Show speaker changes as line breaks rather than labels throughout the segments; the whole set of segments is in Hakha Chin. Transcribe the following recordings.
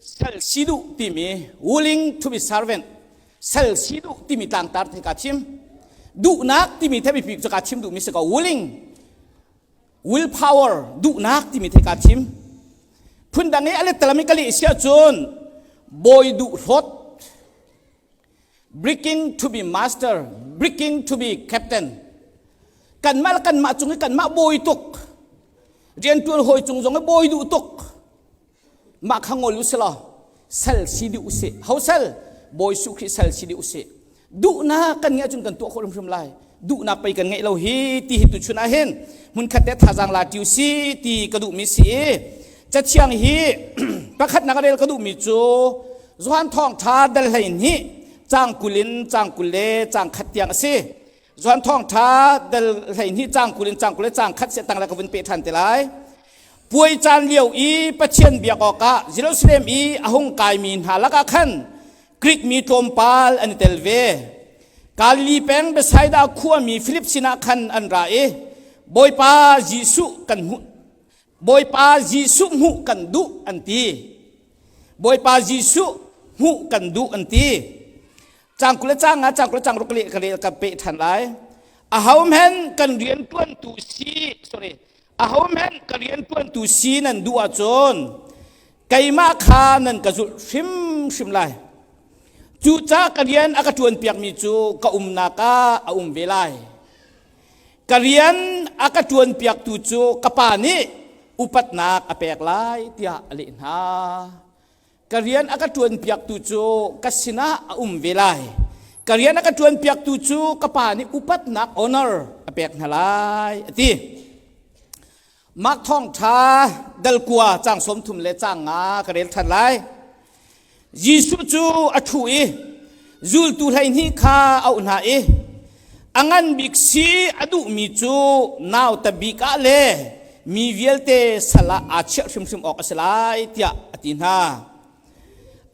Sal si duh timi willing to be servant sal si duh timi tlangtar the ka chim. Duhnak timi the bipi cu ka chim duhmi si ko willing will power duhnak timi the ka chim. Phundang i a lettalami ka leh si ahcun bawi duh hlawt breaking to be master breaking to be captain kanmah le kanmah cung i kanmah bawi tuk riantuan hawi cung zong i bawi duh tuk mah kha ngol u sih law sal si dih u sih ho sal bawi Jesuh Khrih sal si dih u sih duhnak kan ngeih ahcun kan tuah khawh hrimhrim lai duhnak pei kan ngeih lo hi ti hi tuchun ah hin hmunkhat te thazaang la ṭi u si ti ka duhmi si i cathiang hi pakhatnak a rel ka duhmi cu Johan thawngṭha dal 12 caang 20 in caang 20 le caang khat tiang a si Johan thawngṭha dal 12 caang 20 in caang 20 le caang khat si tang le ka vun pe ṭhan te lai Puai caan lio i Pathian biak awkah Jerusalem i a hung kaimi hna lakah khan Greek mi tlawmpal an i tel ve. Galilee peng Bethsaida khuami Filip sinah khan an ra i Bawipa Jesuh kan hmuh Bawipa Jesuh hmuh kan duh an ti. Bawipa Jesuh hmuh kan duh an ti. Cang 20 le cang nga cang 20 le cang ruk le ka rel ka peh ṭhan lai. Ahohmanh kan rianṭuantu si sorry ahohmanh ka rianṭuantu si nan duh ahcun keimah kha nan ka zulh hrimhrim lai. Cucaah ka rian a ka ṭuanpiakmi cu ka umnak ah a um ve lai. Ka rian a ka ṭuanpiaktu cu ka pa nih upatnak a pek lai tiah a leh hna. Ka rian a ka ṭuanpiaktu cu ka sinah a um ve lai. Ka rian a ka ṭuanpiaktu cu ka pa nih upatnak honor a pek hna lai a ti. Mark thawngṭha dal 9 caang 30 le caang 5 ka rel ṭhan lai. Jesuh cu a ṭhu i zultu 12 kha a auh hna i a ngan bik si a duhmi cu nauta bik ah le mi vialte sal ah aa chiah hrimhrim awk a si lai tiah a ti hna.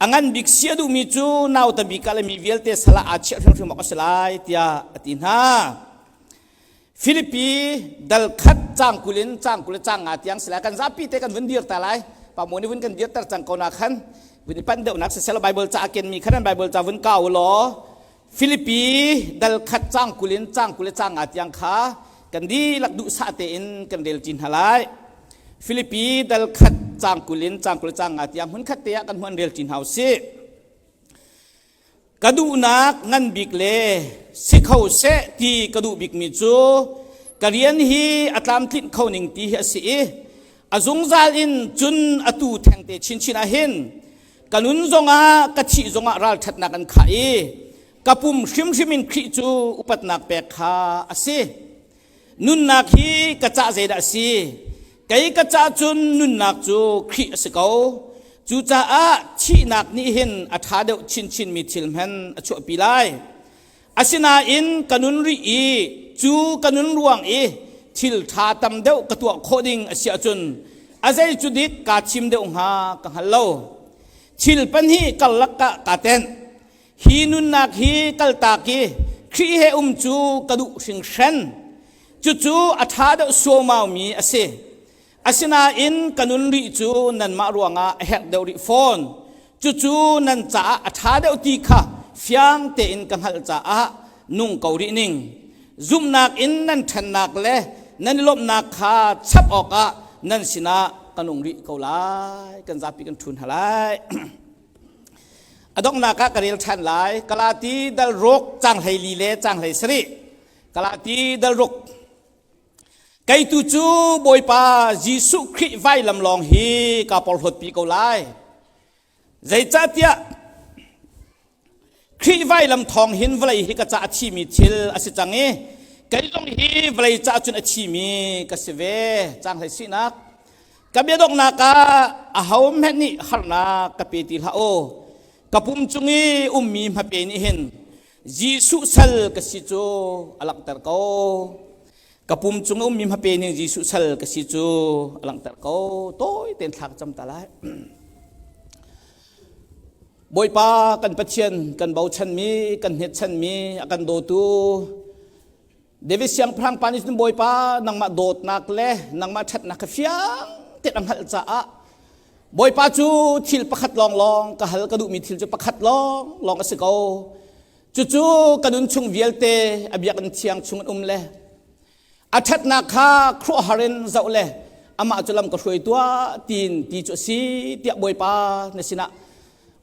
A ngan bik si a duhmi cu nauta bik ah le mi vialte sal ah aa chiah hrimhrim awk a si lai tiah a ti hna. Filipi dal khat caang 20 in caang 20 le caang 5 tiang si lai kan zapi te kan vun dir ta lai pa mo nih vun kan dirter cang ko na khan vun i pan deuhnak siseh Bible ca a kenmi khan an Bible ca vun kau law Filipi dal khat caang 20 in caang 20 le caang 5 tiang kha kan dihlak duhsah tein kan rel ṭi hna lai Filipi dal khat caang 20 in caang 20 le caang 5 tiang hmun khat te ah kan huan rel ṭi hna u sih Ka duhnak ngan bik le si kho seh ti ka duh bikmi cu ka rian hi a tlamtlinh kho ning ti hi a si i a zungzal in cun atu thengte chinchin ah hin ka nun zongah ka thih zongah ralṭhatnak an khah i ka pum hrimhrim in Khrih cu upatnak pek kha a si. Nunnak hi ka cah zeidah a si? Kei ka cah cun nunnak cu Khrih a si ko. Cucaah thihnak nih hin a ṭha deuh chinchinmi thil hman a chuahpi lai. Asinain ka nun rih i cu ka nun ruang i thil ṭha tam deuh ka tuah khawh ding a si ahcun a zei cu dik kaa thim deuh hnga ka hngal lo. Thil pahnih karlak ah kaa tenh. Hi nunnak hi kaltak i Khrih he um cu ka duh hringhran. Cucu a ṭha deuh suaumaumi a si. Asinain ka nun rih cu nanmah ruangah a herh deuh rih fawn. Cucu nan caah a ṭha deuh ti kha fiang tein ka hngalh caah nung ko rih ning. Zumhnak in nan ṭhannak le nan i lawmhnak kha chap awkah nan sinah ka nung rih ko lai. Kan zapi kan ṭhu hna lai. A donghnak ah ka rel ṭhan lai. Galati dal ruk caang 14 le caang 17. Galati dal ruk. Kei tu cu Bawipa Jesuh Khrih vailam lawng hi kaa porhlawtpi ko lai. Zeicahtiah Khrih vailam thawng hin vawlei hi ka ca a thimi thil a si cang i kei zong hi vawlei ca cun a thimi ka si ve. Caang hlei sinak. Ka biadonghnak ah ahohmanh nih harnak ka pe ti hlah u. Ka pum cung i ummi hmape nih hin Jesuh sal ka si cu a langhter ko. Ka pum cung i ummi hmape nih Jesuh sal ka si cu a langhter ko. Tawi tein thla ka cam ta lai. Bawipa kan Pathian kan bochanmi kan hnetchanmi a kan dawtu David siangpahrang pa nih cun Bawipa nangmah dawtnak le nangmah ṭhatnak kha fiang tein a hngalh caah. Bawipa cu thil pakhat lawnglawng ka hal ka duhmi thil cu pakhat lawnglawng a si ko. Cucu ka nun chung vialte a biakinn thiang chung in um le a ṭhatnak kha khuaruahhar in zoh le amah cu lam ka hruai tuah tiin ti cu a si tiah Bawipa na sinah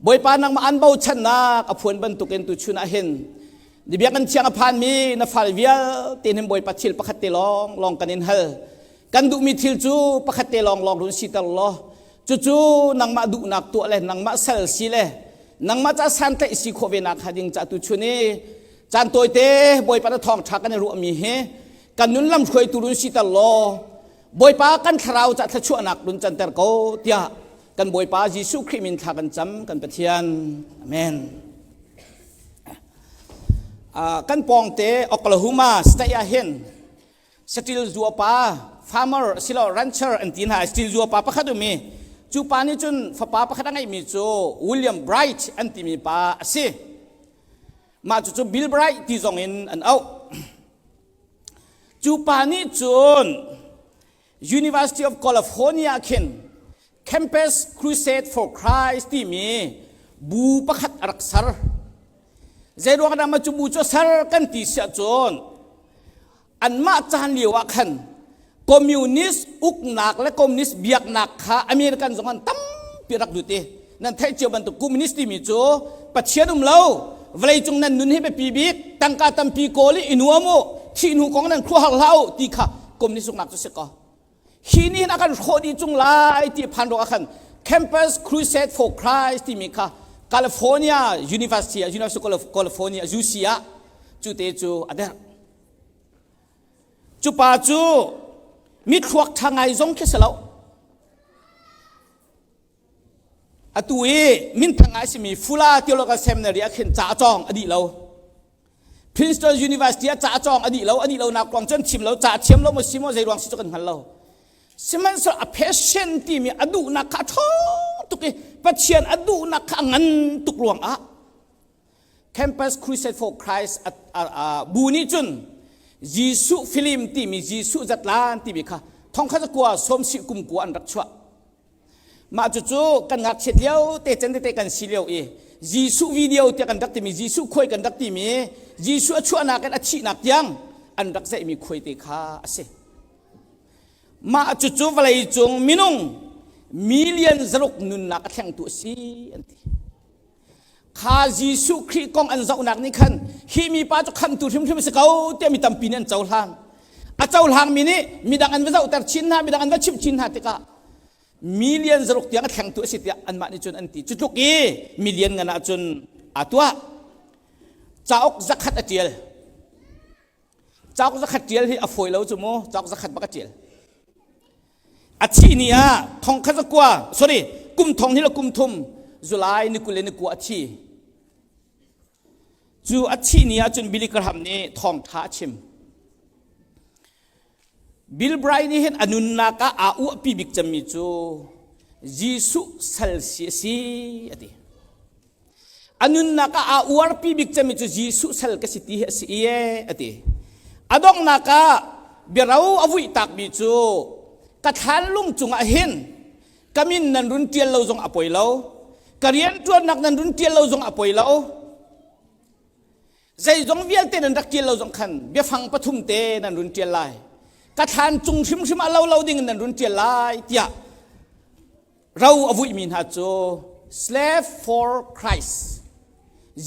Bawipa nangmah an bochannak a phuan bantukin tuchun ah hin na biakinn thiang a phanmi na fal vialte hin Bawipa thil pakhat te lawng lawng kan in hal. Kan duhmi thil cu pakhat te lawng lawng run siter law cucu nangmah duhnak tuah le nangmah sal si le nangmah ca santlaih si khawh ve nak hnga ding ca tuchun i caan tawite Bawipa na thawngṭha kan i ruahmi hi kan nun lam hruaitu run siter law Bawipa kan thlarau ca thluachuahnak run canter ko tiah kan Bawipa Jesuh Khrih min thla kan cam kan Pathian. Amen. Uh, kan pawngte Oklahoma state ah hin satil zuapa farmer silo rancher an ti hna satil zuapa pakhat um i cu pa nih cun fapa pakhat a ngeihmi cu William Bright an timi pa a si. Mah cucu Bill Bright ti zong in an auh. Cu pa nih cun University of California khin Campus Crusade for Christ timi bu pakhat a rak ser. Zeiruang dah mah cu bu cu ser kan ti siah cun anmah caan lio ah khan communist uknak le communist biaknak kha American zong an tampi rak lut i nan theih cio bantuk communist timi cu Pathian um lo vawleicung nan nun hi biapi bik tangka tampi kawl i i nuam u thih hnu kong nan khuahar hlah u ti kha communist uknak cu si ko hi nih hin a kan hrawh dih cung lai ti phan ruang ah khan Campus Crusade for Christ timi kha California University ah University of California UC ah cu te cu a derh cu pa cu mithluak ṭha ngai zong khi si lo Atu i minthang ngai simi Fula Theological Seminary ah khin ca a cawng a dih lo. Princeton University ah ca a cawng a dih lo, a dih lonak ruang cun chim lo, ca a thiam lo maw si maw zei ruang si cu kan hngal lo. Sihmanhsehlaw a passion timi a duhnak kha a ṭhawng tuk i Pathian a duhnak kha a ngan tuk ruangah Campus Crusade for Christ bu nih cun Jesuh film timi Jesuh zatlan timi kha thongkhat kua sawmsih kum kua an rak chuah. Mah cucu kan ngakchiat lio te can tete kan si lio i Jesuh video tiah kan rak timi Jesuh khuai kan rak timi Jesuh a chuahnak in a thihnak tiang an rak zeihmi khuai te kha a si. Mah cucu vawlei cung minung million zaruk nunnak a thlengtu a si an ti. Kha Jesuh Khrih kong an zohnak nih khan hi mipa cu khamtu hrimhrim a si ko tiah mi tampi nih an cohlang. A cohlangmi nih midang an va zohter chin hna, midang an va chimh chin hna tikah million zaruk tiang a thlengtu a si tiah anmah nih cun an ti. Cu tluk i million ngan ahcun aa tuah. Cauk zakhat a ṭial. Cauk zakhat ṭial hi a fawi lo cu mu. Cauk zakhat bak a ṭial. A thih ni ah thong khat zakua, sorry, kum thong hi le kum thum July ni 20 le ni kua a thi. Cu a thih ni ah cun Billy Graham nih thawngṭha a chim. Bill Bright nih hin a nunnak ah aa uahpi bik cemmi cu Jesuh sal si a si a ti. A nunnak ah aa uarpi bik cemmi cu Jesuh sal ka si ti hi a si i a ti. A donghnak ah biaro a vuih takmi cu ka thlanlung cungah hin ka min nan run ṭial lo zong a poi lo, ka rianṭuannak nan run ṭial lo zong a poi lo, Zeizong vialte nan rak ṭial lo zong khan biafang pathum te nan run ṭial lai. Ka thlan cung hrimhrim ah lo lo ding in nan run ṭial lai tiah ro a vuihmi hna cu slave for Christ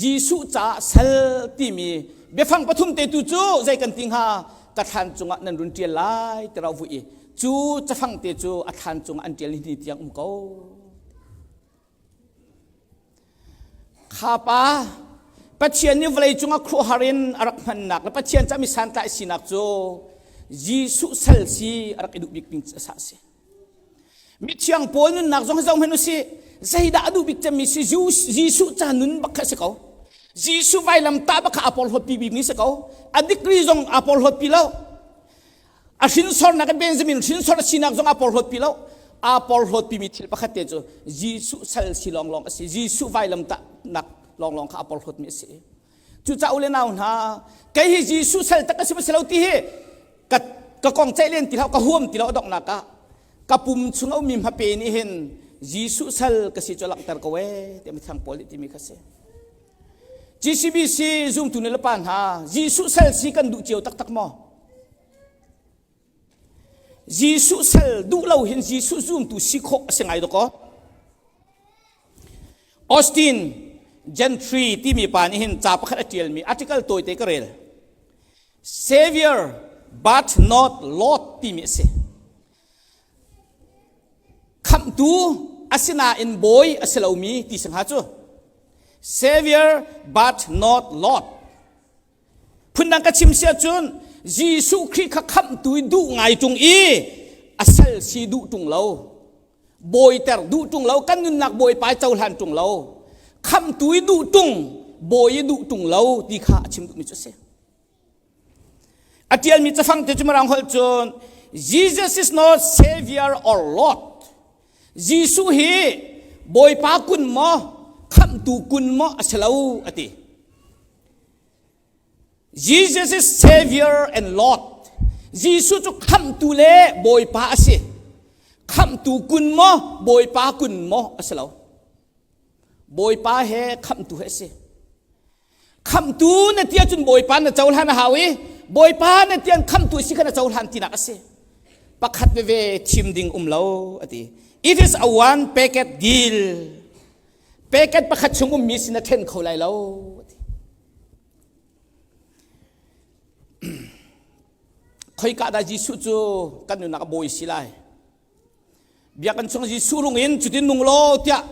Jesuh caah sal timi biafang pathum te tu cu zei kan ti hnga ka thlan cungah nan run ṭial lai ti ro vuih i cu cafang te cu a thlan cungah an ṭial ni tiang um ko. Kha pa Pathian nih vawlei cungah khuahar in a rak hmannak le Pathian ca mi santlai sinak cu Jesuh sal si a rak i duh bik ding a si. Mithiang Paul nunnak zong hi zoh hmanh usih zeidah a duh bik cemmi si Jesuh ca nun bak kha si ko. Jesuh vailam tah bak kha a porhlawt pi bikmi si ko. A degree zong aa porhlawt pi lo. A hrinsornak in Benjamin hrinsor a sinak zong aa porhlawtpi lo. Aa porhlawtpimi thil pakhat te cu Jesuh sal si lawnglawng a si. Jesuh vailamtahnak lawnglawng kha aa porhlawtmi a si. Cucaah u le nau hna, kei hi Jesuh sal tak ka si si lo ti hi ka, ka kong ceih len ti hlah, ka huam ti lo a donghnak ah ka pum chung a ummi hmape nih hin Jesuh sal ka si cu langhter ko ee tiah mithiang Paul nih timi kha si. GCBC zumtu nu le pa hna Jesuh sal si kan duh cio taktak maw? Jesuh sal duh lo hin Jesuh zumtu si khawh a si ngai dawkaw. Austin Gentry timi pa nih hin ca pakhat a ṭialmi article tawite ka rel. Savior but not Lord timi a si. Khamhtu asinain bawi a si lomi ti si hnga cu. Savior but not Lord. Phundang ka chim si ahcun Jesuh Khrih kha khamhtu i duh ngai ṭung i a sal si duh ṭung lo. Bawiter duh ṭung lo, kan nunnak bawipa i cohlan ṭung lo. Khamhtu i duh ṭung, bawi i duh ṭung lo ti kha a chim duhmi cu a si. A ṭialmi cafang te cu Mirang holh cun Jesus is not Savior or Lord. Jesuh hi Bawipa kun maw, khamhtu kun maw a si lo a ti. Jesus is Savior and Lord. Jesuh cu khamhtu le Bawipa a si. Khamhtu kun maw, Bawipa kun maw a si lo. Bawipa he khamhtu he a si. Khamhtu na ti ahcun Bawipa na cohlan a hau i Bawipa na tian khamhtu si kha na cohlan tinak a si. Pakhat veve thim ding um lo a ti. It is a one packet deal. Packet pakhat chung ummi sin a ṭhen kho lai lo. Khoika dah Jesuh cu kan nunnak a bawi si lai? Biakinn chung Jesuh rung in cutin nung law tiah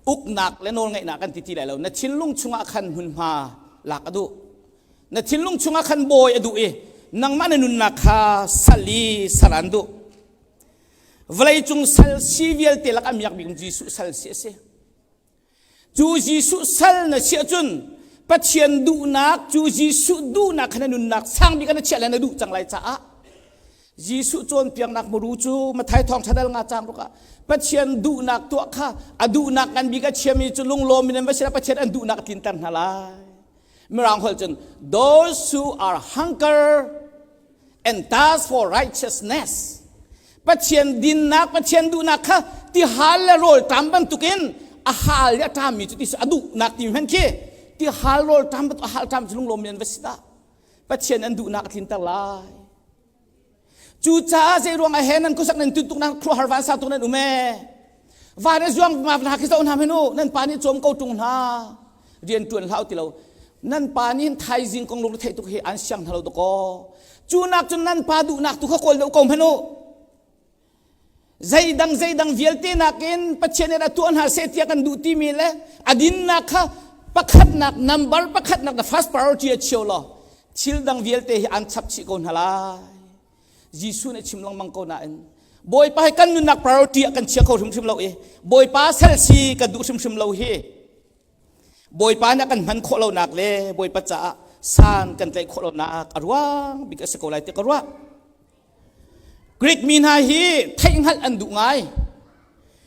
uknak le nawlngeihnak kan ti ti lai lo. Na thinlung chungah khan hmunhma lak a duh. Na thinlung chungah khan bawi a duh i nangmah na nunnak kha sal i sal an duh. Vawleicung sal si vialte lakah miak bik Jesuh sal si a si. Cu Jesuh sal na si ahcun Pathian duhnak cu Jesuh duhnak kha na nunnak sang bik ah na chiah le na duh cang lai caah Jesuh cawnpiaknak muru cu Matthai thawngṭha dal nga cang ruk ah Pathian duhnak tuah kha a duhnak ngan bik a chiami cu lunglawm in an va si Pathian an duhnak a tlinter hna lai. Mirang holh cun those who are hunger and thirst for righteousness Pathian dinnak Pathian duhnak kha ti hal le rawl ṭam bantukin a hal le a ṭammi cu ti a duhnak ti hman khi ti hal rawl ṭam bantuk a hal ṭam cu lunglawm in an va si dah Pathian an duhnak a tlinter lai Cucaah zei ruangah he nan khuasak nan tuntuk nan khuahar vansa tuk nan um ee. Van a zuang ma hna khi zoh hna hmanh u nan pa nih cawm ko ṭung hna rian ṭuan hlah ti lo nan pa nih thaizing kong lung theih tuk hi an siang hna lo dakaw cu nak cun nan pa duhnak tu kha kawl deuh ko hmanh u zeidang zeidang vialte nakin Pathian nih a tuah hna seh tiah kan duh timi le a dinnak kha pakhatnak number pakhatnak the first priority a chio law thil dang vialte hi an chap chih ko hna lai Jesuh nih chim lengmang ko nain Bawipa hi kan nunnak priority ah kan chia kho hrimhrim lo i Bawipa sal si kan duh hrimhrim lo hi Bawipa nih a kan hman khawh lonak le Bawipa caah san kan tlaih khawh lonak a ruang bik a si ko lai ti ka ruah Greek mi hna hi theihhngalh an duh ngai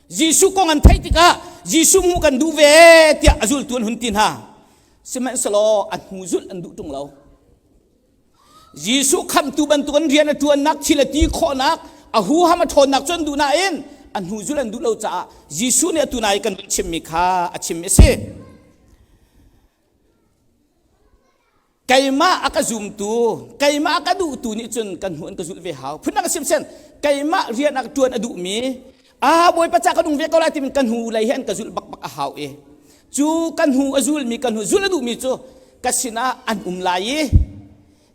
Jesuh kong an theih tikah Jesuh hmuh kan duh ve tiah a zultu an hun ti hna sihmanhsehlaw a hnu zulh an duh ṭung lo Jesuh khamhtu bantukin rian a ṭuannak thil a ti khawhnak a huham a ṭhawnnak cu an duh nain a hnu zulh an duh lo caah Jesuh nih atu nai kan chimmi kha a chim a si. Keimah a ka zumtu, keimah a ka duhtu nih cun kan hnu an ka zulh ve hau. Phundang a sim sen, keimah rian a ṭuan a duhmi, ah Bawipa ca ka nung ve ko lai timi kan hnu lei hi an ka zulh bakbak a hau i cu kan hnu a zulmi kan hnu zulh a duhmi cu ka sinah an um lai i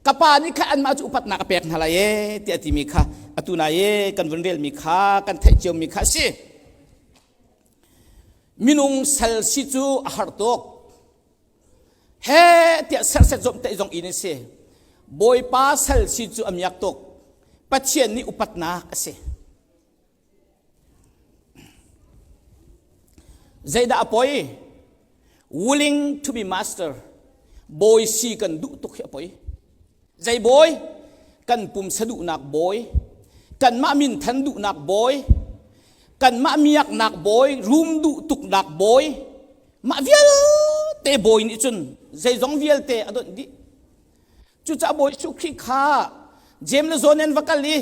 ka pa nih kha anmah cu upatnak a pek hna lai e tiah a timi kha atu nai i kan vun relmi kha kan theih ciomi kha a si. Minung sal si cu a har tuk. He tiah serset zomhtaih zong in a si. Bawipa sal si cu a miak tuk. Pathian nih upatnak a si. Zeidah a poi? Willing to be master. Bawi si kan duh tuk hi a poi. Zei bawi? Kan pumsa duhnak bawi, kanmah minthan duhnak bawi, kanmah miaknak bawi, rum duh tuknak bawi, mah vialte bawi nih cun zeizong vialte a donh dih. Cucaah Bawi Jesuh Khrih kha Jeim le John an va kal i.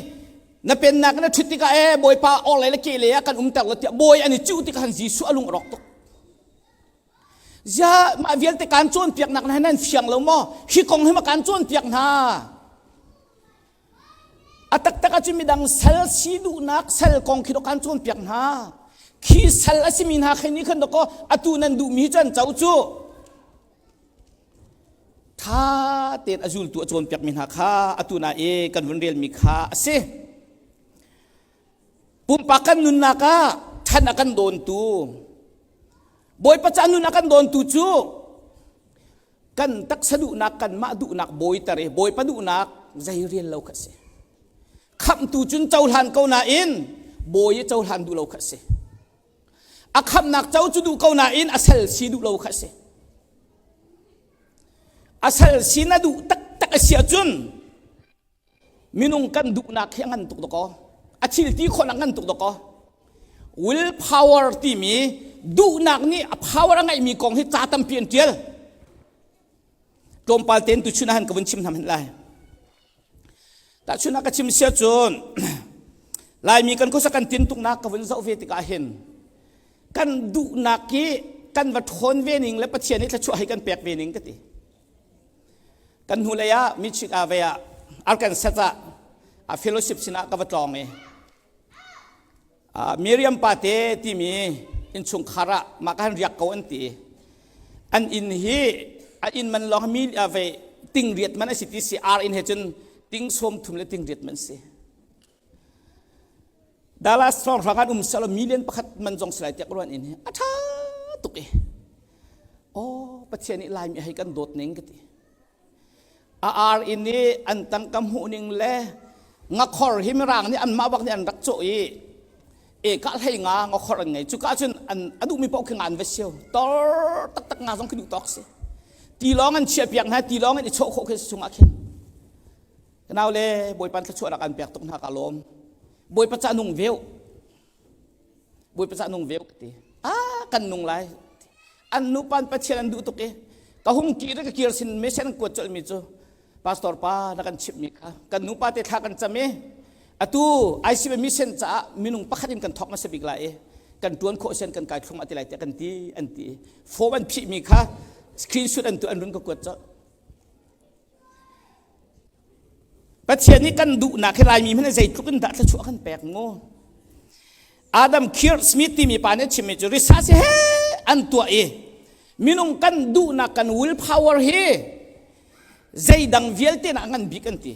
Na pennak na ṭhut tikah ee Bawipa orhlei le kehlei ah kan umter lo tiah bawi an i cuh tikah khan Jesuh a lung a rawk tuk. Ziah mah vialte kaan cawnpiaknak hna nan fiang lo maw? Hi kong hi ma kaan cawnpiak hna. A taktak ahcun midang sal si duhnak sal kong khi kan cawnpiak hna. Khi sal a simi hna khi nih khan dakaw atu nan duhmi cu an co cu. Tha tein a zultu a cawnpiakmi hna kha atu na i kan vun relmi kha a si. Pumpak kan nunnak ah than a kan dawntu Bawipa ca nun a kan dawntu cu kan taksa duhnak kanmah duhnak bawiter i bawipa duhnak zei rian lo kha si khamhtu cun cohlan ko nain bawi i cohlan duh lo kha si a khamhnak co cu duh ko nain a sal si duh lo kha si a sal si na duh taktak a si ahcun Minung kan duhnak hi a ngan tuk dakaw. A thil ti khawhnak ngan tuk dakaw. Will power timi duhnak nih a power a ngeihmi kong hi ca tampi an tial. Tlawmpal tein tuchun ah han ka vun chim hna hmanh lai. Tahchun ah ka chim sia cun Laimi kan khuasa kan tin tuknak ka vun zoh ve tikah hin kan duhnak hi kan va ṭhawn ve ning le Pathian nih thluachuah hi kan pek ve ning ka ti. Kan hnulei ah Michik Ave ah Arkansas ah a fellowship sinah ka va tlawng i Miriam pate timi innchungkhar ah mah ka han riak ko an ti. An inn hi a inn man lawng mi ve ting riat man a si ti si ar inn he cun ting sawm thum le ting riat man si. Dallas hrawnghrang an um selo million pakhat man zong si lai tiah ka ruan in hi a ṭha tuk i oh Pathian nih Laimi hei kan dawt ning ka ti a ar in i an tangka hmuh ning le ngakhor hi mirang nih anmah bak nih an rak cawh i e ka hlei nga ngakhor an ngei cuka cun an a duhmi paoh khi nga an va sio tor taktak nga zong khi duh tawk si tilawng an chiah piak hna tilawng in i chawh khawh khi chungah khin Ka nau le Bawipa thluachuahnak an pek tuk hna ka lawm. Bawipa ca nung veu. Bawipa ca nung veu ka ti. Ah kan nung lai. An nupan Pathian an duh tuk i ka hung kir ka kir sin mesen an kuat colh mi cu pastor pa na kan chimh mi kha kan nupa te thla kan cam i atu ICB mission caah minung pakhat in kan thawk hmasa bik lai i kan tuan khawh sian kan kai thlung ati lai tiah kan ti an ti form an phih mi kha screenshot an tu an run ka kuat colh Pathian nih kan duhnak hi Laimi hmanh zeitluk in dah thluachuah kan pek mu. Adam Keir Smith timi pa nih a chimmi cu research he an tuah i minung kan duhnak kan will power hi zeidang vialte nak ngan bik an ti.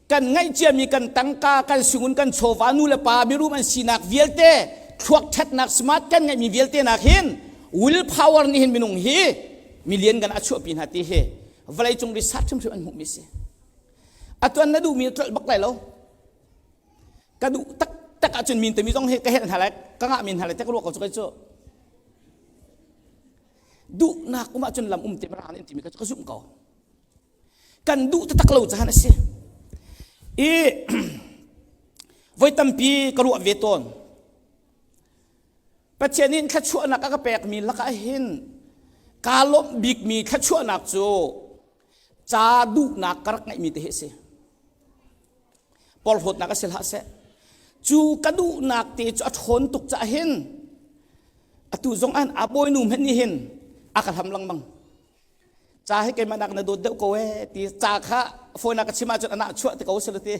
Kan ngaihciami kan tangka, kan singun, kan chawva, nu le pa, mirum an sinak vialte, thluak ṭhatnak smart kan ngeihmi vialte nak hin will power nih hin minung hi million kan a chuahpi hna ti hi vawleicung research hrimhrim an hmuhmi si. Atuan na duhmi tlolh bak lai lo. Ka duh taktak ahcun min tami zong hi ka helh hna lai, ka ngah min hna lai te ka ruah ko cu kai cu. Duhnak um ahcun lam um te mara in timi ka ka zumh ko. Kan duh taktak lo cahan a si. I voi tampi ka ruah ve tawn. Pathian nih thluachuahnak a ka pekmi lakah hin kaa lawmh bikmi thluachuahnak cu ca duhnak ka rak ngeihmi te hi a si. Porhlawtnak a si hlah seh. Cu ka duhnak te cu a ṭhawn tuk caah hin atu zong an a bawinu hmanh nih hin a ka hlam lengmang. Ca hi keimah nak na dawt deuh ko ee ti ca kha phone ah ka chim ahcun anah chuah te ko sila ti.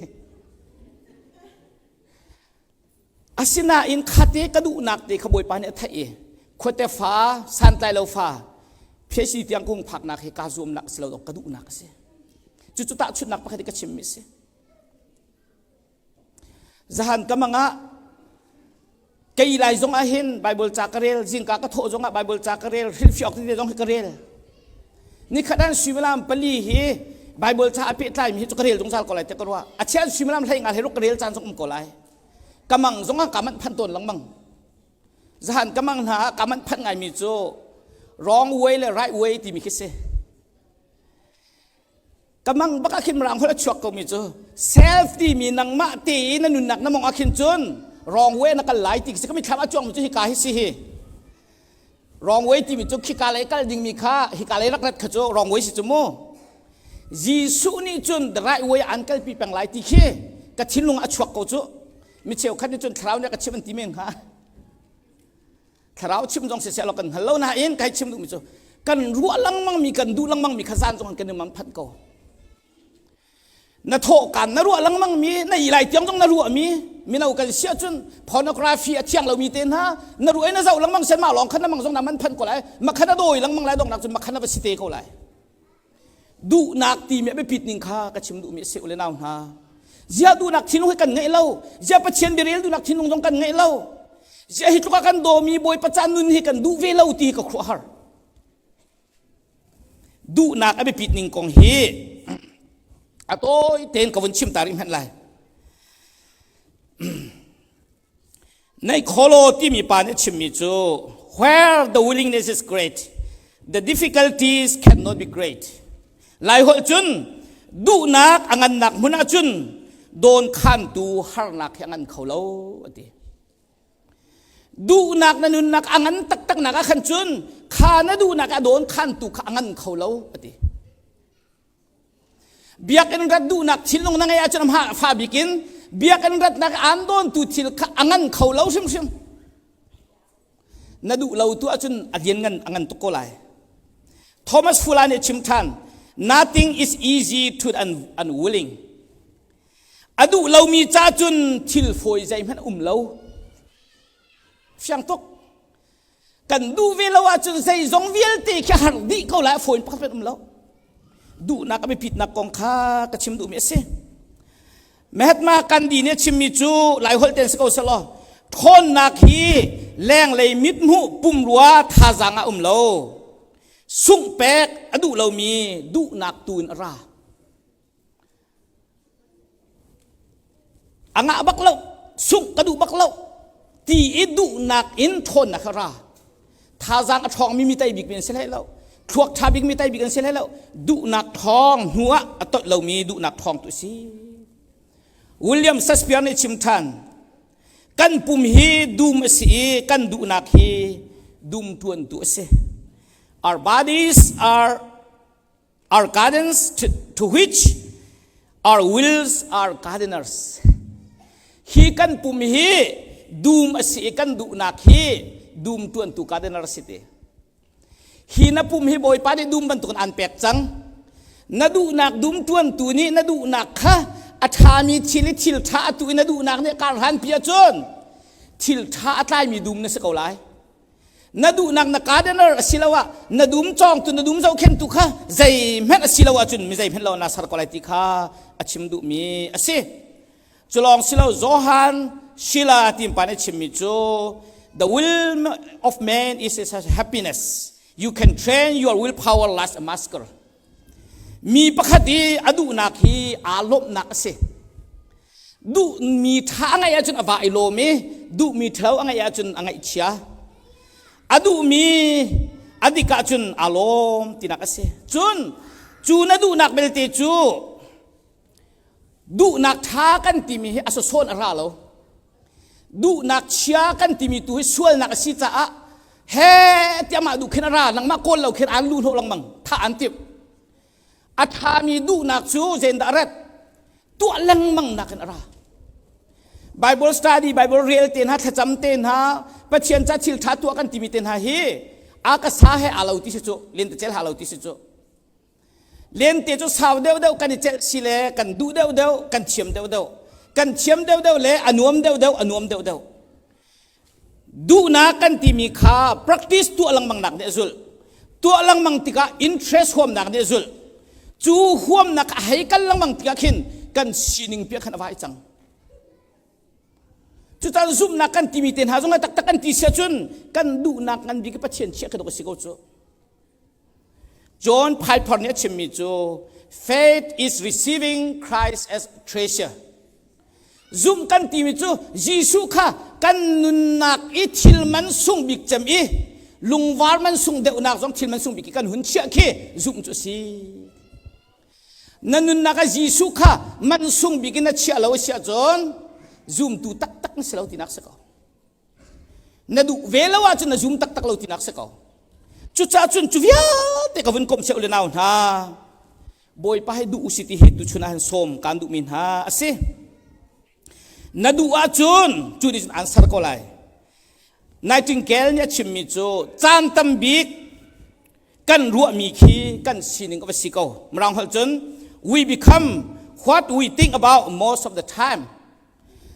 Asinain khate ka duhnak te kha Bawipa nih a theih i khuate fa santlai lo fa phesi tiang kung phaknak hi kaa zuamnak a si lo ka duhnak a si. Cucu tahchunhnak pakhat i ka chimmi a si. Zahan ka mang ah kei lai zong ah hin Bible ca ka rel, zingka ka thawh zong ah Bible ca ka rel, hrilhfiah awk tete zong hi ka rel. Nikhat an suimilam pali hi Bible ca a pehtlaimi hi cu ka rel zungzal ko lai tiah ka ruah. A chian suimilam hlei nga hlei ruk ka rel caan zong um ko lai. Ka mang zong ah ka manh phan tawn lengmang. Zahan ka mang hna ah ka manh phan ngaimi cu wrong way le right way timi khi si. Ka mang bak ah khin mirang holh a chuak komi cu self timi nangmah te i na nunnak na mong ah khin cun wrong way na kal lai ti khi si. Ka mitthlam a cuangmi cu hika hi si hi. Wrong way timi cu khika lei kal dingmi kha hika lei rak rat kha cu wrong way si cu mu. Jesuh nih cun the right way an kalpi peng lai ti khi. Ka thinlung a chuak ko cu. Mi cheukhat nih cun thlarau nih ka chim an ti men hnga. Thlarau chim zong siseh law kan hngal lo nain kai chim duhmi cu kan ruah lengmang mi kan duh lengmang mi kha zan zong kan i man phanh ko. Na thawh kan na ruah lengmang mi na i lai tiang zong na ruah mi mino kan si ahcun pornography a thiang lomi te hna na ruah i na zoh lengmang sen mah lawng khan na mang zong na man phanh ko lai makhan a dawi lengmang lai dongnak cun makhan a va si te ko lai. Duhnak timi a biapit ning kha ka chim duhmi a si ule nau hna. Zia duhnak thinlung hi kan ngeih lo. Zia Pathian biarel duhnak thinlung zong kan ngeih lo. Zia hi tluk ah kan dawmi Bawipa ca nun hi kan duh ve lo ti ka khuahar. Duhnak a biapit ning kong hi a tawi tein ka vun chim ta rih hmanh lai. Naikholo timi pa nih a chimmi cu where the willingness is great, the difficulties cannot be great. Laiholh cun duhnak a ngannak hmun ahcun dawnkhantu harnak hi a ngan kho lo a ti. Duhnak na nunnak a ngan taktaknak ah khan cun kha na duhnak a dawnkhantu kha a ngan kho lo a ti. Biakinn rat duhnak thinlung na ngeih ahcun amah fa bik in biakinn ratnak aan dawntu thil kha a ngan kho lo hrimhrim. Na duh lo tu ahcun a lian ngan a ngan tuk ko lai. Thomas Fuller nih chim ṭhan, nothing is easy to the unwilling. A duh lomi ca cun thil fawi zeihmanh um lo. Fiang tuk. Kan duh ve lo ahcun zeizong vialte khi har dih ko lai a fawi pakhat um lo. Duhnak a biapitnak kong kha ka chim duhmi a si. Mahatma Gandhi nih a chimmi cu Laiholh ten si ko selaw ṭhawnnak hi lenglei mithmuh pumrua thazaang ah um lo. Sungh pek a duh lomi duhnak tu in a ra. A ngah bak lo, sungh ka duh bak lo ti i duhnak in ṭhawnnak kha ra. Thazaang a ṭhawngmi mi tei bikmi an si hlei lo. Thluak ṭha bikmi tei bik an si hlei lo. Duhnak ṭhawng hnu ah a toih lomi duhnak ṭhawng tu si. William Shakespeare nih chim ṭhan, kan pum hi dum a si i kan duhnak hi dum ṭuantu a si. Our bodies are our gardens to, to which our wills are gardeners. Hi kan pum hi dum a si i kan duhnak hi dum tuantu gardener si ti. Hi na pum hi Bawipa nih dum bantukin an pek cang. Na duhnak dum tuantu nih na duhnak kha a ṭhami thil i thil ṭha a tu i na duhnak nih kar hlan pi ahcun thil ṭha a tlaimi dum na si ko lai. Na duhnak na gardener asiloah na dum cawngtu na dum zohkhenhtu kha zeihmanh a si lo ahcun mi zeihmanh lo na ser ko lai ti kha a chim duhmi a si. Culawng silo Johan Sheila ti pa nih chimmi cu the will of man is his happiness. You can train your willpower like a muscle. Mi pakhat i a duhnak hi aa lawmhnak a si. Duhmi ṭha a ngeih ahcun a va i lawm i duhmi ṭhalo a ngeih ahcun a ngaihchia. A duhmi a dik ahcun aa lawm tinak a si. Cun cu na duhnak belte cu Duhnak ṭha kan timi hi a sawn a ra lo. Duhnak chia kan timi tu hi sualnak a si caah he tiah mah duh khin a ra nangmah kawl lo khin aan lu hnawh lengmang thah an timh. A ṭhami duhnak cu zeidah a rat? Tuah lengmang nak in a ra. Bible study, Bible rel te hna, thlacam te hna, Pathian ca thil ṭha tuah kan timi te hna hi a ka sa he aa lo ti si cu, lentecel ha lo ti si cu. Lente cu sau deuhdeuh kan i celh si le kan duh deuhdeuh kan thiam deuhdeuh kan thiam deuhdeuh le a nuam deuhdeuh a nuam deuhdeuh duhnak kan timi kha practice tuah lengmang nak nih a zulh tuah lengmang tikah interest huamnak nih a zulh cu huamnak a hei kal lengmang tikah khin kan sining piah khan a vai cang cutan zumhnak kan timi te hna zong taktak kan ti sia cun kan duhnak ngan bik Pathian chiah ka dok a si ko cu John Piper nih a chimmi cu faith is receiving Christ as treasure. Zumh kan timi cu Jesuh kha kan nunnak i thil man sung bik cem i lungvar man sung deuhnak zong thil man sung bik i kan hun chiah khi zumh cu a si. Na nunnak ah Jesuh kha man sung bik in na chiah lo a si ahcun zumtu taktak na si lo tinak si ko. Na duh ve lo ahcun na zum taktak lo tinak si ko. Cucaah cun cu vialte ka vun komh seh le nau hna. Bawipa hi duh usi ti hi tuchun ah hin sawm kaan duhmi hna a si. Na duh ahcun cu nih cun answer ko lai. Nightingale nih a chimmi cu caan tam bik kan ruahmi khi kan sining a va si ko. Mirang holh cun we become what we think about most of the time.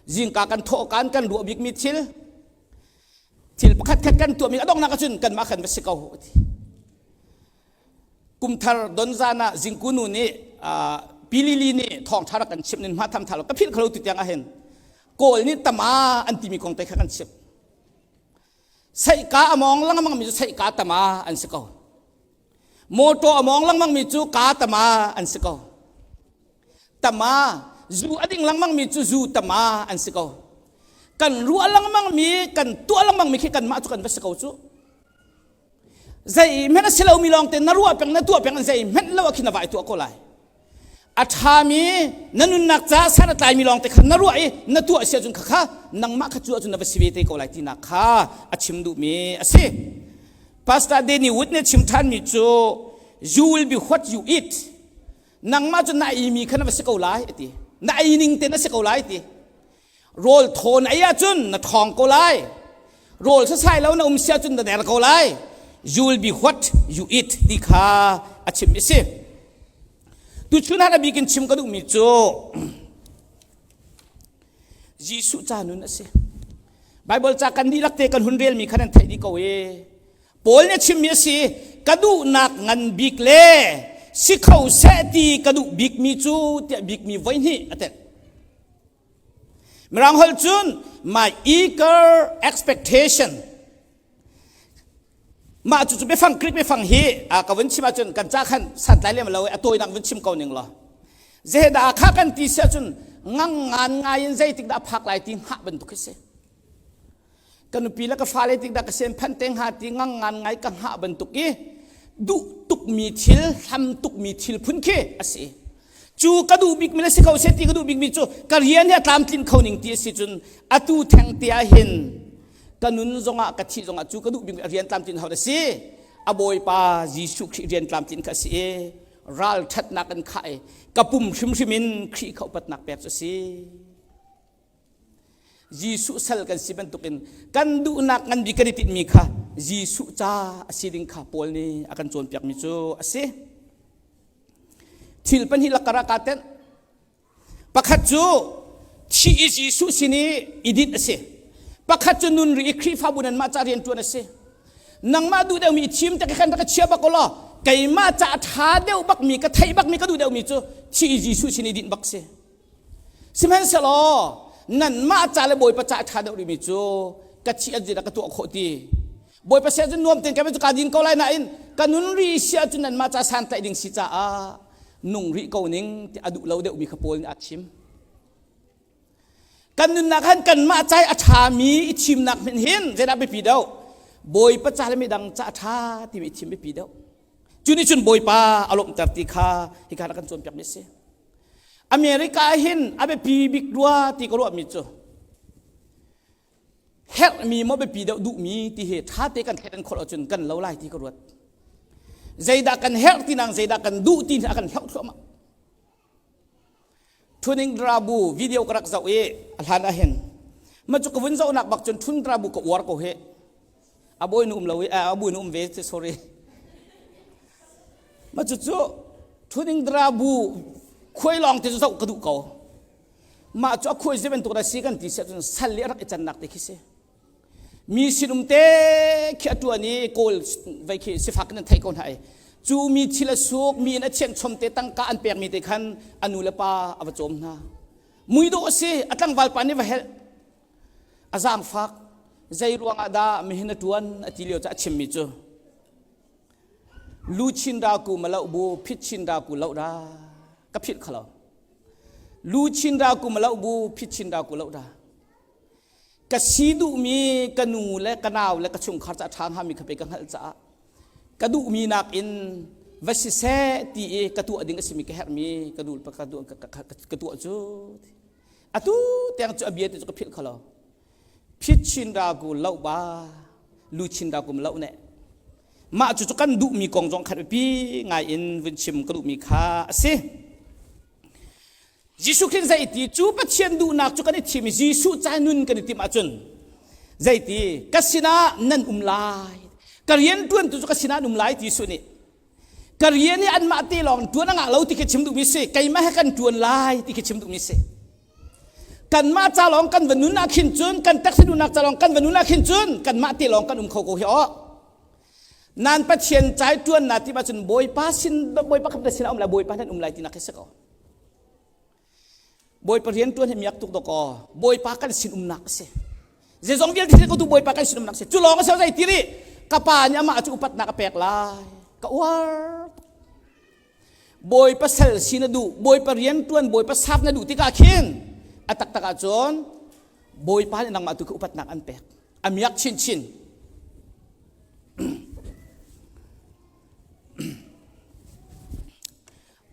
Zingka kan thawh kan kan ruah bikmi thil thil pakhat khat kan tuahmi a donghnak ahcun kanmah kan va si ko. Kumthar donzan ah zingku nu nih Pilili nih thawngṭha rak kan chimh nin hma tham tha lo ka philh khalo tu tiang ahhin Kawl nih tama an timi kong te kha kan chimh. Saihka a mawng lengmang mi cu saihka tama an si ko. Motor a mawng lengmang mi cu ka tama an si ko. Tama zu a ding lengmang mi cu zu tama an si ko. Kan ruah lengmang mi kan tuah lengmang mi khi kanmah cu kan va si ko cu. Zeihmanh a si lomi lawng te na ruah peng na tuah peng zeihmanh lo ah khin na vai tuah ko lai. A ṭhami na nunnak ca san a tlaimi lawng te kha na ruah i na tuah si ahcun khakha nangmah kha cu ahcun na va si ve te ko lai tinak kha a chim duhmi a si. Pastor Danny Wood nih a chim ṭhanmi cu you will be what you eat. Nangmah cu na eimi kha na va si ko lai a ti. Na ei ning te na si ko lai a ti. Rawl thawn ei ahcun na ṭhawng ko lai. Rawl sasai lo na um si ahcun na der ko lai. You will be what you eat ti kha a chim i si. Tuchun ah a bik in chim ka duhmi cu Jesuh ca nun a si. Bible ca kan dihlak te kan hun relmi kha nan theih dih ko i Paul nih a chimmi a si ka duhnak ngan bik le si kho seh ti ka duh bikmi cu tiah bikmi voihnih a telh. Mirang holh cun my eager expectation mah cu biafang Greek biafang hi ka vun chim ahcun kan ca khan santlai lem lo a tawinak vun chim ko ning law zedah kha kan ti si ahcun ngang ngan ngai in zeitik dah phak lai ti hngah bantuk khi si ka nupi le ka fale tik dah ka sen phan te hnga ti ngang ngan ngai ka hngah bantuk i duh tukmi thil hlam tukmi thil phun khi a si cu ka duh bikmi le si ko se ti ka duh bikmi cu ka rian hi a tlamtlin kho ning ti a si cun atu theng te ah hin ka nun zongah ka thih zongah cu ka duh bikmi a rian tlamtlin hau a si a bawipa Jesuh Khrih rian tlamtlin kha a si i ral ṭhatnak in khah i ka pum hrimhrim in Khrih kha upatnak pek cu a si Jesuh sal kan si bantukin kan duhnak ngan bik kan i tinhmi kha Jesuh ca a si ding kha Paul nih a kan cawnpiakmi cu a si. Thil pahnih lakar ah kaa tenh. Pakhat cu thi i Jesuh sin i i dinh a si. Pakhat cu nun ri i Khrihfabu nanmah ca rianṭuan a si. Nangmah duh deuhmi i thim te khan rak ka chia bak law keimah ca a ṭha deuh bakmi ka theih bakmi ka duh deuhmi cu thi i Jesuh sin i dinh bak si. Sihmanhsehlaw nanmah ca le Bawipa ca a ṭha deuh rihmi cu ka thih an zeidah ka tuah khawh ti. Bawipa sia cun nuam tein ka cu kaa din ko lai nain ka nun rih si ahcun nanmah ca santlaih ding si caah nung rih ko ning ti a duh lo deuhmi kha Paul nih aa thim. Kan nunnak han kanmah ca i a ṭhami i thimnak hmanh hin zeidah biapi deuh? Bawipa ca le midang ca a ṭha timi i thim biapi deuh. Cu nih cun Bawipa a lawmhter ti kha hika ah kan cawnpiakmi a si. America ah hin a biapi bik rua ti ka ruahmi cu herhmi maw biapi deuh duhmi ti hi ṭha te kan thleidan khawh ahcun kan lo lai ti ka ruat. Zeidah kan herh ti nang zeidah kan duh ti a kan hloh thluahmah. Thuning drabu video ka rak zoh i a hlan ah hin ma cu ka vun zohnak bak cun thun drabu ka uar ko he a bawi nu um lo i a bawi nu um ve sorry Ma cucu thuning dra bu khuai lawng te cu zoh ka duh ko. Mah cu a khuai zei bantuk dah si kan ti si ahcun sal i a rak i cannak te khi si. Mi sinum te khi a tuan i kawl vei khi sifak in an theih ko hna i cu mi thil a suk mi in a thianh chom te tangka an pekmi te khan a nu le pa a va cawm hna. Muidawh a si a tlangval pa nih va helh a zaangfak zei ruangah dah mihin a tuan a ti lio ca a chimmi cu Lu chin ra ku ma loh bu phit chin ra ku loh ra ka philh khalo lu chin ra ku ma loh bu phit chin ra ku loh ra ka si duhmi ka nu le ka nau le ka chungkhar ca ṭha hngami kha pe ka hngalh caah ka duhmi nakin va si seh ti i ka tuah ding a simi ka herhmi ka dul ka tuah ka tuah cu atu tiang cu a bia te cu ka philh khalo phit chin ra ku loh ba lu chin ra kum loh ne Mah cucu kan duhmi kong zong khat biapi ngai in vun chim ka duhmi kha a si. Jesuh Khrih zeiti cu Pathian duhnak cu kan i thim i Jesuh ca nun kan i timh ahcun zeiti ka sinah nan um lai ka rian ṭuantu cu ka sinah an um lai ti Jesuh nih ka rian hi anmah te lawng ṭuan a ngah lo ti khi chim duhmi si keimah he kan ṭuan lai ti khi chim duhmi si kanmah ca lawng kan va nun ah khin cun kan taksa duhnak ca lawng kan va nun ah khin cun kanmah te lawng kan um kho ko hi aw nan Pathian cai ṭuan na ti ahcun Bawipa sin Bawipa kha sin um lai Bawipa nan um lai ti nak hi si ko Bawipa rian ṭuan hi miak tuk dawkaw Bawipa kan sin umnak a si. Zeizong vialte ko tu Bawipa kan sin umnak a si. Cu lawng a si zei ti rih ka pa nih amah cu upatnak a pek lai. Ka uar. Bawipa sal si na duh, Bawipa rian ṭuan, Bawipa sap na duh tikah khin a taktak ahcun Bawipa nih nangmah tu khi upatnak an pek. A miak chinchin.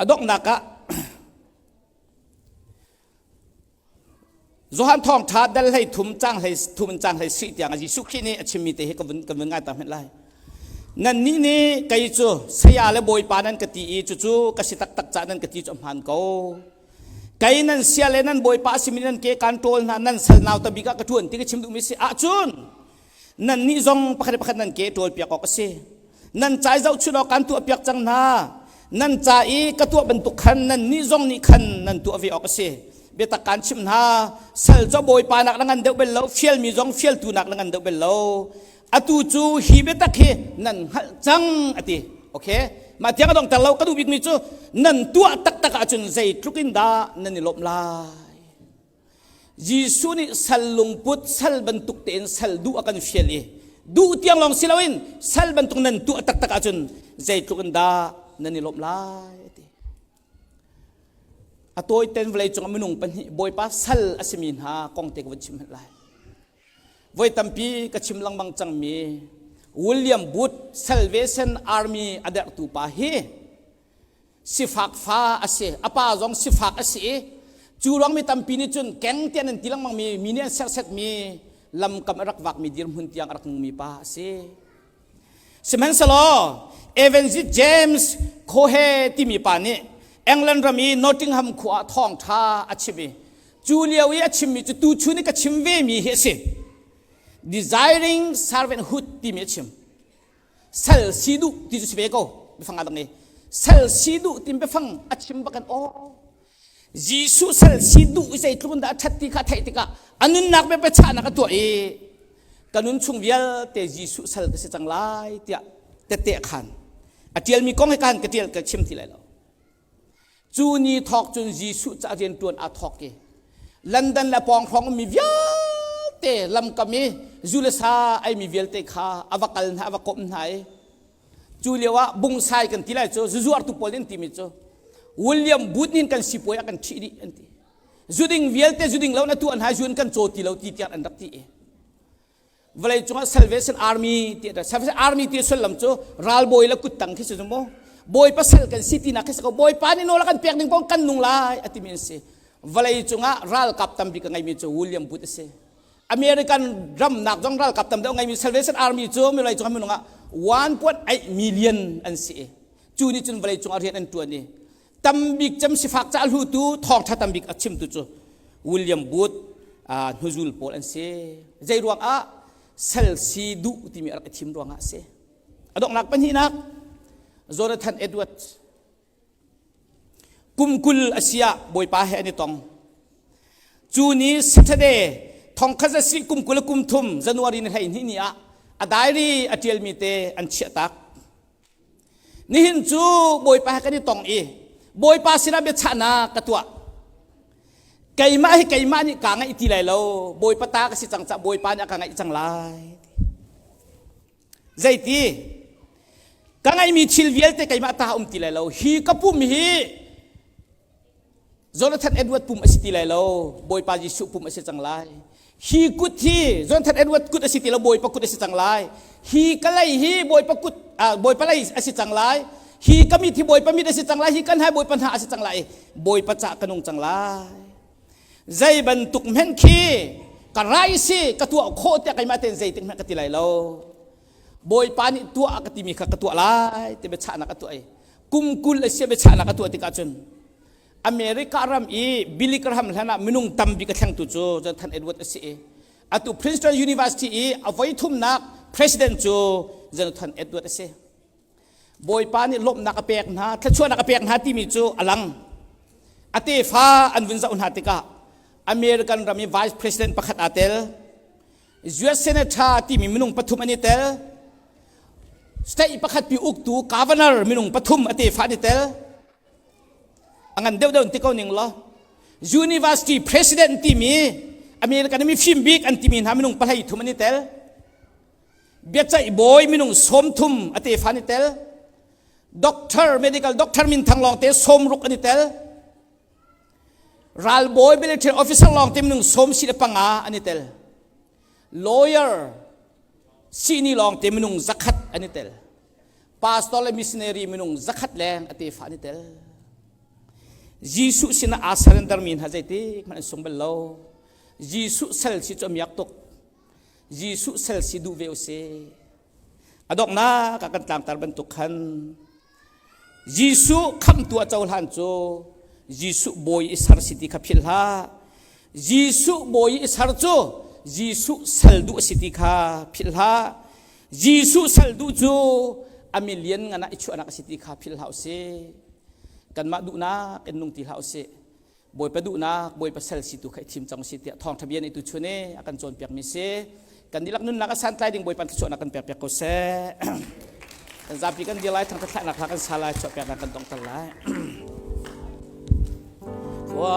A donghnak ah Johan thawngṭha dal hlei thum cang hlei thum in cang hlei si tiang Jesuh Khrih nih a chimmi te hi ka vun ka vun ngai ta hmenh lai. Nannih nih kei cu saya le bawipa nan ka ti i cucu ka si taktak cah nan ka ti cu a hmaan ko. Kei nan sia le nan bawipa a simi nan ke kaan ṭawl hna nan sal nau ta bik ah ka ṭuan ti ka chim duhmi si ahcun nannih zong pakhat le pakhat nan ke ṭawlpiak awk a si. Nan ca i zohchunh awk kan tuahpiak cang hna. Nan ca i ka tuah bantuk khan nannih zong nih khan nan tuah ve awk a si. Biatak kaan chimh hna, sal cu bawipa nak na ngan deuh bel lo, fialmi zong fialtu nak na ngan deuh bel lo. Atu cu hi biatak hi nan hngalh cang a ti. Okay? Mah tiang a dongter lo ka duh bikmi cu nan tuah taktak ahcun zeitluk in dah nan i lawmh lai. Jesuh nih sal lungput sal bantuk tein sal duh a kan fial i duh tiang lawng si loin sal bantuk nan tuah taktak ahcun zeitluk in dah nan i lawmh lai a ti. A tawiten vawlei cungah minung pahnih Bawipa sal a simi hna kong te ka vun chim hmanh lai. Voi tampi ka chim lengmang cangmi William Booth Salvation Army a derhtu pa hi sifak fa a si a pa zong sifak a si i cu ruang mi tampi nih cun keng tiah nan ti lengmang mi mi nih an serhset mi lamkam a rak vak mi dirhmun tiang a rak nung mi pa a si sihmanhsehlaw Evangelist James Cohe timi pa nih England ram i Nottingham khua ah thawngṭha a chim i cu lio i a chimmi cu tuchun i ka chim ve mi hi a si desiring servanthood timi a chim Sal si duh ti cu si ve ko biafang a dang i sal si duh ti biafang a chim bakan aw Jesuh sal si duh i zeitluk in dah a ṭhat ti kha a theih tikah a nunnak biachahnak a tuah i ka nun chung vialte Jesuh sal ka si cang lai tiah tette a khan a ṭialmi kong hi kan ka ṭial ka chim ti lai lo Cu ni thawk cun Jesuh ca rianṭuan aa thawk i London le pawng hrawng ummi vialte lamkam i zu le sa eimi vialte kha a va kal hna a va komh hna i cu lio ah bungsai kan ti lai cu zuzuartu pawl nih an timi cu William Booth nih kan sipuai a kan ṭhih dih an ti. Zuding vialte zuding lo na tuah hna zu in kan caw ti lo ti tiang an rak ti i vawlei cungah Salvation Army ti Salvation Army ti sullam cu ralbawi le kuttang khi si cu mu bawipa sal kan si tinak khi si ko bawipa nih nawl a kan pek ning kong kan nung lai a timi an si vawlei cungah ralkap tambik a ngeimi cu William Booth a si American ramnak zong ralkap tam deuh ngeimi Salvation Army cu vawlei cungah minung ah 1.8 million an si cu nih cun vawlei cungah rian an tuan i tambik cem sifak ca hlutu thawngtha tambik a chimtu cu William Booth hnuzul pawl an si zei ruang ah sal si duh timi a rak i thim ruangah a si a donghnak pahnihnak Jonathan Edwards kum 20 a si ah bawipa he an i tong cu ni Saturday thongkhat za si kum 20 kum thum January ni 12 ni ah a diary a tialmi te an chiah tak Nihin cu Bawipa he kan i tong i Bawipa sinah biachahnak ka tuah. Keimah hi keimah nih kaa ngaih ti lai lo. Bawipa ta ka si cang cah Bawipa nih a ka ngaih cang lai. Zeiti? Ka ngaihmi thil vialte keimah ta um ti lai lo. Hi ka pum hi Jonathan Edward pum a si ti lai lo Bawipa Jesuh pum a si cang lai hi kut hi Jonathan Edward kut a si ti lo Bawipa kut a si cang lai hi ka lei hi Bawipa kut ah, Bawipa lei a si cang lai hi ka mit hi Bawipa mit a si cang lai hi kan hai Bawipa hna a si cang lai Bawipa ca ka nung cang lai zei bantuk hmenh khi ka rai si ka tuah khawh tiah keimah tein zeitik hmanh ka ti lai lo Bawipa nih tuah ka timi kha ka tuah lai ti biachahnak a tuah i kum 20 a si biachahnak a tuah tikah cun. America ram i Billy Graham hlan ah minung tambik a thlengtu cu Jonathan Edwards a si i atu Princeton University i a voi thumnak president cu Jonathan Edwards a si. Bawipa nih lawmhnak a pek hna, thluachuahnak a pek hna timi cu a lang. A tefa an vun zoh hna tikah American ram i vice president pakhat aa tel. US senator timi minung pathum an i tel. State pakhat pi uktu governor minung pathum a tefa an i tel. A ngan deuhdeuh ti ko ning law university president timi American mi fim bik an timi hna minung pahlei thum an i tel. Biaceih bawi minung 30 a tefa an i tel. Doctor medical doctor minthang lawngte 60 an i tel. Ralbawi military officer lawngte minung sawm si le panga an i tel. Lawyer sihni lawngte minung 100 an i tel. Pastor le missionary minung 100 leng a tefa an i tel. Jesuh sinah aa surrender mi hna zeitik hmanh an sung bal lo. Jesuh sal si cu a miak tuk. Jesuh sal si duh ve usih. A donghnak ah kan tlangtar bantuk khan Jesuh khamhtu a cohlan cu Jesuh bawi i ser si ti kha philh hlah. Jesuh bawi i ser cu Jesuh sal duh a si ti kha philh hlah. Jesuh sal duh cu a mi lian ngan ah i chuahnak a si ti kha philh hlah usih. Kanmah duhnak in nung ti hlah usih. Bawipa duhnak Bawipa sal si tu kha i thim cang si tiah thawngṭha bia nih tuchun i a kan cawnpiakmi si. Kan dihlak nunnak a santlai ding Bawipa thluachuahnak kan pekpiak ko seh. Kan zapi kan dir lai, thangṭhat thlahnak hla kan sa lai, chuahpiaknak kan donghter lai.